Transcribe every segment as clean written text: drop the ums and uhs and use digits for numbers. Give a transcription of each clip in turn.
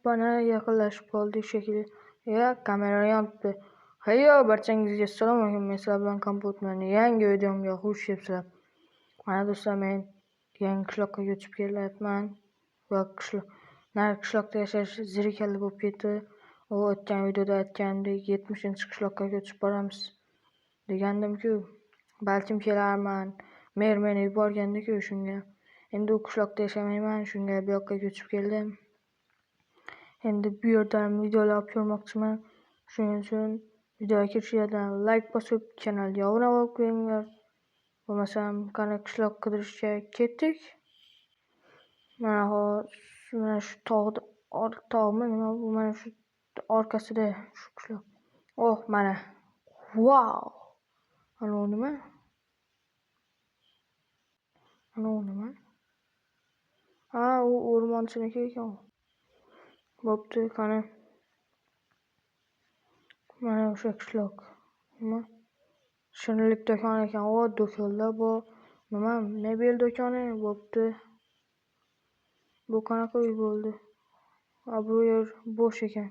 Mana yaqinlashib qoldik shekilli. Ya, kamera yonibdi. Hayyo, barchangizga assalomu alaykum. Men sizlar bilan Kompot. Meni yangi videomga xush kelibsizlar. Mana do'stlar, men yangi qishloqqa ko'chib kelyapman. Va nari qishloqda yashash zerikarli bo'lib ketdi. U o'tgan videoda aytganimdek 70-qishloqqa ko'chib boramiz degandim-ku. Balkim kelarman. Mer meni yuborgandi-ku shunga. Endi u qishloqda yashamayman, shunga bu yoqqa ko'chib keldim. Endi bu yerdan videolar olib ko'rmoqchiman. Shuning uchun videoga kirishlardan like bosib, kanalga obuna bo'lib qo'yinglar. Bo'lmasam qani qishloq qidirishga ketdik. Mana hozir mana shu tog'da, tog'mi nima bu, mana shu orqasida shu qishloq. Oh, mana. Wow! Ana u nima? Ana u nima? Ha, u o'rmonchiniki ekan u. Bo'pti, qani. Mana o'sha qishloq. Nima? Shirinlik do'koni ekan. O, do'konlar bu. Nima? Mebel do'koni bo'pti. Bu qanaqa uy bo'ldi? Ha, bu yer bo'sh ekan.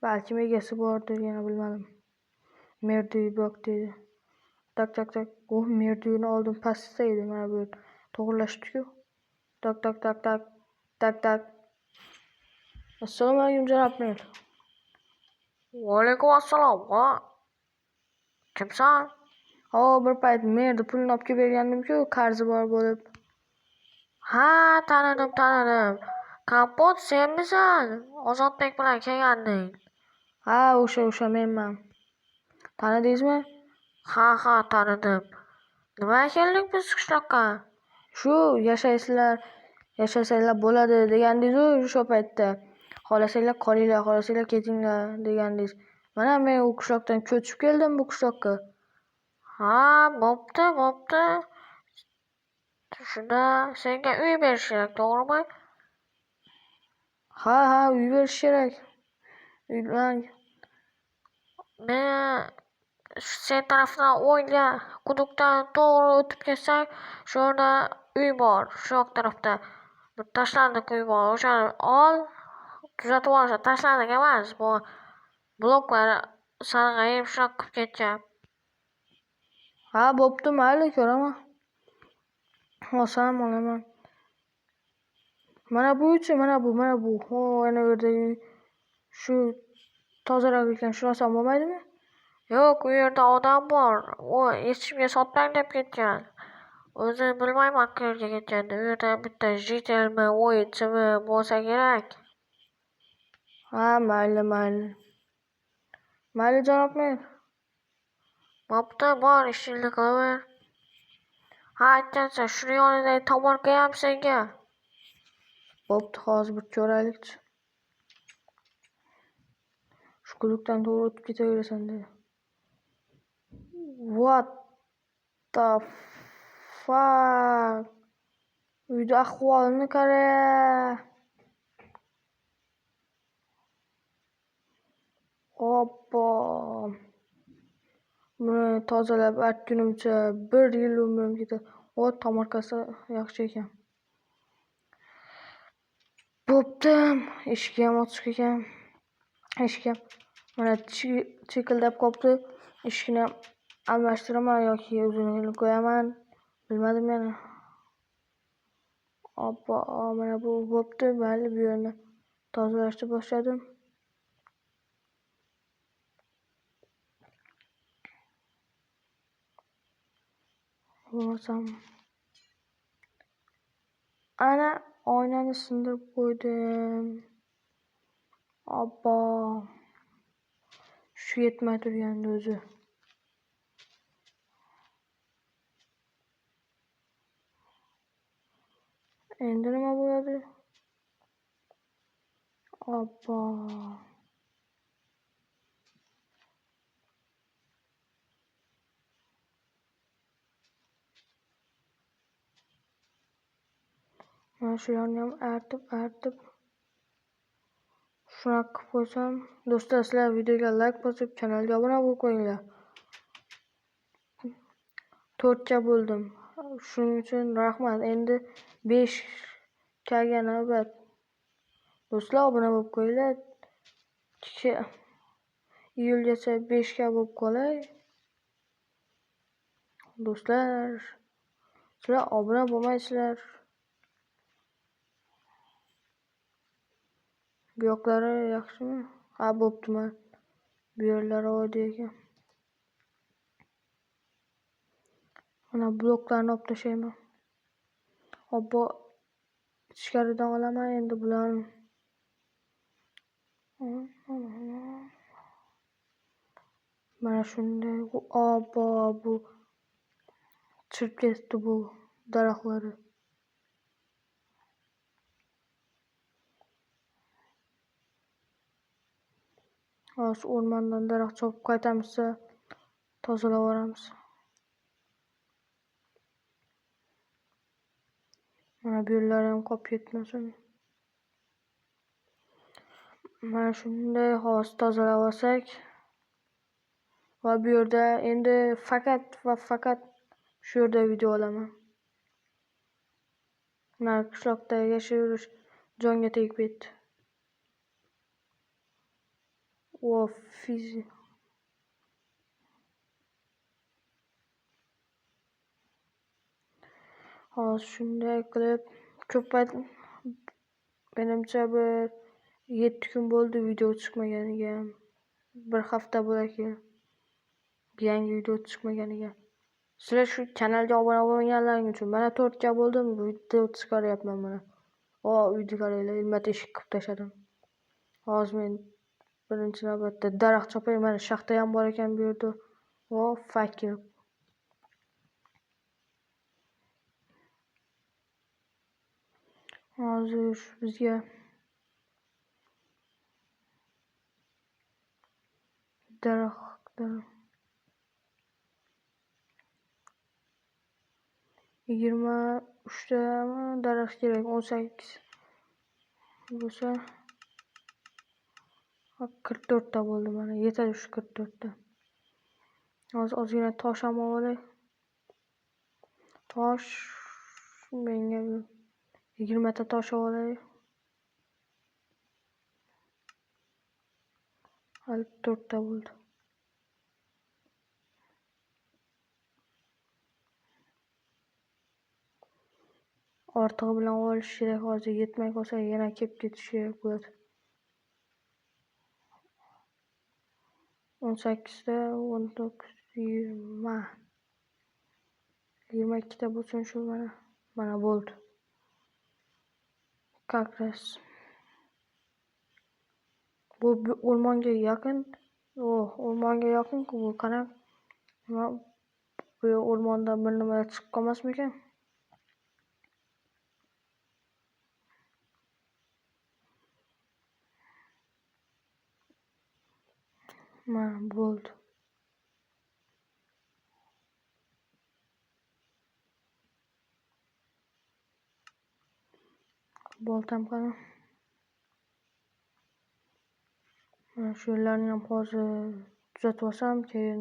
Balkim egasi bordir, yana bilmadim. Merdi uyi bor deydi. Tak tak tak. Oh, merdi uyini oldim, pastda edi. Mana bu yer to'g'rilashibdi-ku. Tak tak tak tak. Tak tak. Assalomu alaykum janob mer. Va alaykum assalom. Ha? Kimsan? O, bir payt merdi pulini olib kelib bergandim-ku, qarzi bor bo'lib. Ha, tanidim, tanidim. Kompot senmisan? Ozodbek bilan kelganding. Ha, o'sha menman. Tanidingizmi? Ha, ha, tanidim. Nimaga kelding biz qishloqqa? Shu yashaysizlar, yashasanglar bo'ladi degandingiz-u o'sha paytda. Xohlasanglar qolinglar, xohlasanglar ketinglar degandingiz. Mana men u qishloqdan ko'chib keldim bu qishloqqa. Ha, bo'pti, bo'pti. Shunda senga uy berish kerak, to'g'rimi? Ha, ha, uy berish kerak. Uy bilan Men sen tarafdan o'ngga quduqdan to'g'ri o'tib ketsang, shu yerda uy bor, shu yoq tarafda. Bir tashlandiq uy bor, o'shani ol, tuzatib olishadi. Tashlandiq emas, bu bloklar sarg'ayib shunaqa qilib ketgan. Ha, bo'pti, mayli, ko'raman. Olsam olaman. Mana bu uychi, mana bu, mana bu. Ho, ana u yerdagi uy. Shu tozaroq ekan, shuni olsam bo'lmaydimi? Yo'q, u yerda odam bor. U hech kimga sotmang deb ketgan. O'zi bilmayman qayerga ketganini. U yerda bitta jitelmi, o'yinchimi bo'lsa kerak. Ha, mayli, mayli. Mayli, janob mer. Bo'pti, bor, ishingni qilaver. Ha, aytgancha, shuni yonidagi tomorqa ham senga. Bo'pti, hozir bir ko'raylikchi. Shu quduqdan to'g'ri o'tib ketaverasan dedi. What the fuck? Uyda ahvolini qara. Obbo. Buni tozalab artgunimcha bir yil umrim ketadi. O, tomorqasi yaxshi ekan. Bo'pti, eshigi ham ochiq ekan. Eshik ham mana chekildab qolibdi. Eshikni ham almashtiraman yoki o'zini qo'yaman. Bilmadim yana. Obbo, mana bu bo'pti. Mayli, bu yerni tozalashni boshladim. Bo'lmasam ana oynani sindirib qo'ydim. Obbo. Shu yetmay turgandi o'zi. Endi nima bo'ladi? Obbo. Mana shularni ham artib shunaqa qilib qo'ysam, do'stlar, sizlar videoga like bosib, kanalga obuna bo'lib qo'yinglar. 4ga bo'ldim. Shuning uchun rahmat. Endi 5 kaga navbat. Do'stlar, obuna bo'lib qo'yinglar. Iyulgacha 5K bo'lib qolay. Do'stlar, sizlar obuna bo'lmaysizlar. Bu yoqlari yaxshimi? Ha, bo'pti mana. Bu yerlari oddiy ekan. Mana bloklarni olib tashlayman. Obbo, ichkaridan olaman endi bularni. Mana shunday, obbo, bu chirib ketdi bu daraxtlari. Hozir o'rmondan daraxt chopib qaytamiz, tozalab yuboramiz. Mana bu yerlari ham qolib ketmasin. Mana shunday hozir tozalab olsak va bu yerda endi faqat va faqat shu yerda video olaman. Mana qishloqda yashayverish jonga tegib ketdi. O, fizi. Hozir shunday qilib ko'p payt, menimcha bir 7 kun bo'ldi video chiqmaganiga. Bir hafta bo'larki yangi video chiqmaganiga. Sizlar shu kanalga obuna bo'lmaganlaring uchun mana 4K bo'ldim, video chiqaryapman mana. O, uyni qaranglar, ilma teshik qilib tashladim. Hozir men birinchi navbatda daraxt chopay, mana shaxta ham bor ekan bu yerda. O, fakir. Hozir bizga daraxtlar 23ta daraxt kerak, 18 bo'lsa 44 ta bo'ldi mana, yetadi shu 44 ta. Hozir ozgina tosh ham olay. Tosh menga 20 ta tosh olay. Hali 4 ta bo'ldi. Ortig'i bilan olish kerak, hozir yetmay qolsa yana kelib ketish kerak bo'ladi. 18 ta, 19, 20. 22 ta bo'lsin shu mana. Mana bo'ldi. Как раз. Bu o'rmonga yaqin. Oh, o'rmonga yaqin-ku bu. Qanaqa? Nima? Bu o'rmondan bir nima chiqib qolmasmikan? Mana bo'ldi. Boltam qani? Mana shu yerlarni ham hozir tuzatib olsam, keyin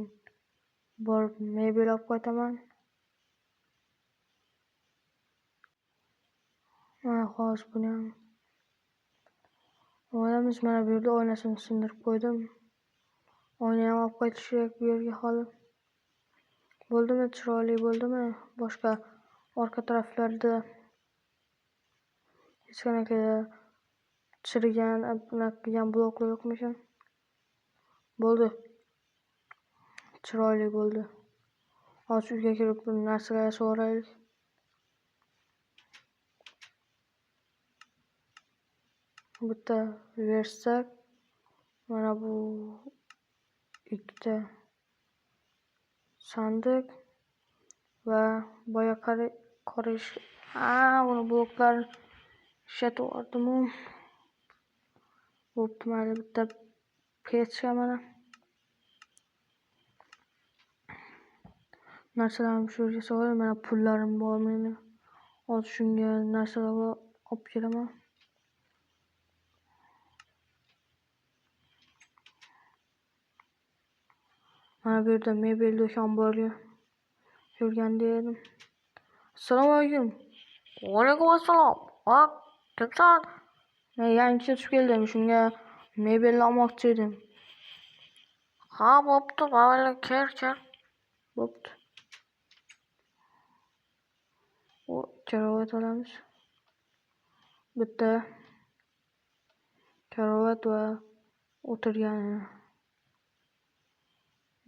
borib mebel olib qaytaman. Mana hozir buni ham olamiz. Mana bu yerda oynasini sindirib qo'ydim. Oyna ham olib qaytish kerak bu yerga hali. Bo'ldimi? Chiroyli bo'ldimi? Boshqa orqa taraflarda hech qanaqa chirigan, bunaqa qilgan bloklar yo'qmikan? Bo'ldi. Chiroyli bo'ldi. Hozir uyga kirib bir narsalar yasab olaylik. Bitta versak, mana bu ikkita sandiq va boya qarish, buni bloklar ishlatib yubordim-u. Bo'pti, mayli, bitta pechka mana. Narsalarni shu yerga solay, mana pullarim bor meni. Hozir shunga narsalar olib kelaman. Mana bu yerda mebel do'kon bor ko'rganda edim. Assalomu alaykum. Va alaykum assalom. Ha, kimsan? Men yangi ko'chib keldim, shunga mebel olmoqchi edim. Ha, bo'pti, mayli, kir, kir. Bo'pti. O, karavot olamiz. Bitta karavot va o'tirgani.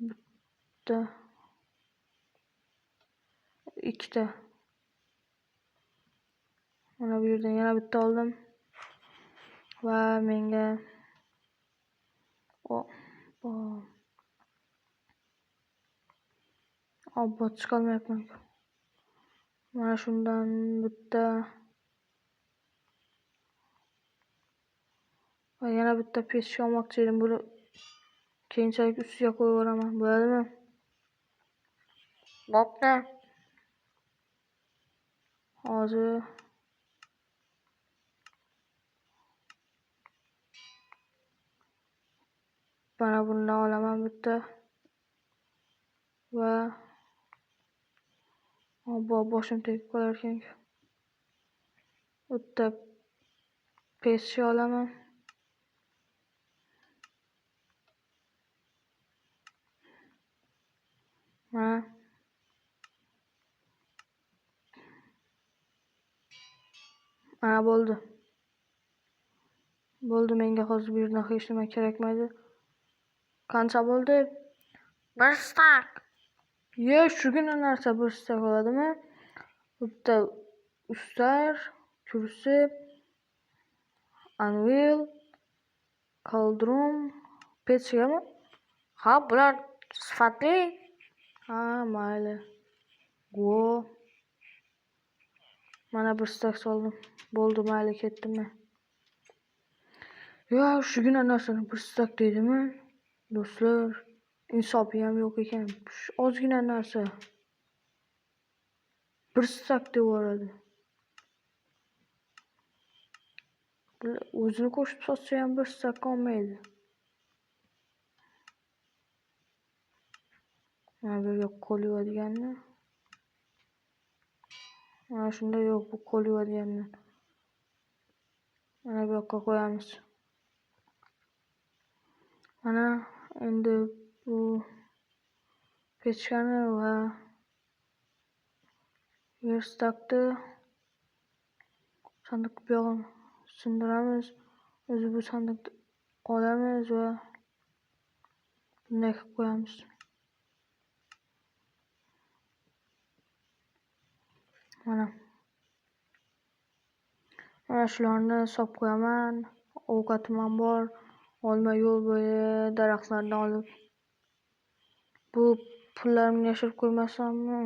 Bitta, ikkita. Mana bu yerdan yana bitta oldim. Va menga obbo chiqolmayapman. Mana shundan bitta va yana bitta pechka olmoqchi edim. Buni keyinchalik ustiga qo'yib yuboraman. Bo'ladimi? Bo'pti. Hozir mana bundan olaman bitta va obbo boshim tegib qolar ekan. Bitta pechka olaman. Mana. Mana bo'ldi. Bo'ldi, menga hozir bu yerdan hech nima kerakmaydi. Qancha bo'ldi? Bir stak. Ye, shugina narsa bir stak oladimi? Bitta ustar, kursi, anvil, kaldrum, pechkami? Ha, bular sifatli. Ha, mayli. Go. Mana bir stak soldim. Bo'ldi, mayli, ketdim men. Ya, shugina narsani bir stak deydimi? Do'stlar, insofi ham yo'q ekan. Shu ozgina narsa bir stak deb yuboradi. Bular o'zini qo'shib sotsa ham bir stak olmaydi. Mana bu yerga qo'l yuvadiganni. Mana shunda yo'q, bu qo'l yuvadiganni. Mana bu yoqqa qo'yamiz. Mana endi bu pechkani va verstakni sandiq buyog'ini sindiramiz. O'zi bu sandiqni olamiz va bunday qilib qo'yamiz. Mana. Mana shularni solib qo'yaman. Ovqatim ham bor. Olma yo'l bo'yi daraxtlardan olib. Bu pullarimni yashirib qo'ymasammi?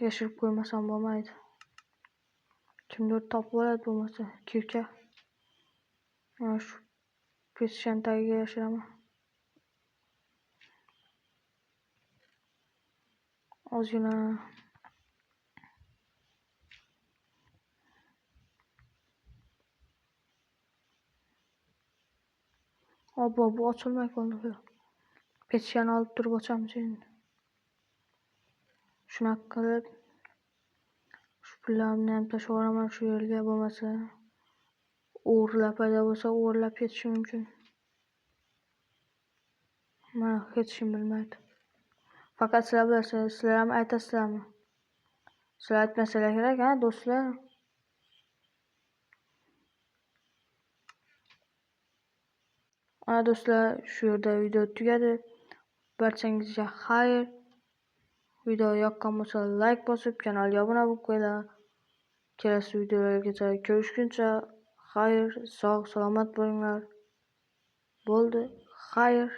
Yashirib qo'ymasam bo'lmaydi. Kimdir topib oladi bo'lmasa, kirka. Mana shu pechkani tagiga yashiraman. Ozgina Obbo, bu ochilmay qoldi. Pechkani olib turib ochamiz endi. Shunaqa qilib shu pullarni ham tashlab yuboraman shu yerga, bo'lmasa o'g'rilar paydo bo'lsa o'g'irlab ketishi mumkin. Mana hech kim bilmaydi. Faqat sizlar bilasizlar, sizlar ham aytasizlarmi? Sizlar aytmasalar kerak, ha, do'stlar? Ana do'stlar, shu yerda video tugadi. Barchangizga xayr. Video yoqqan bo'lsa like bosib, kanalga obuna bo'lib qo'yinglar. Kelasi videolargacha ko'rishguncha xayr, sog' salomat bo'linglar. Bo'ldi, xayr.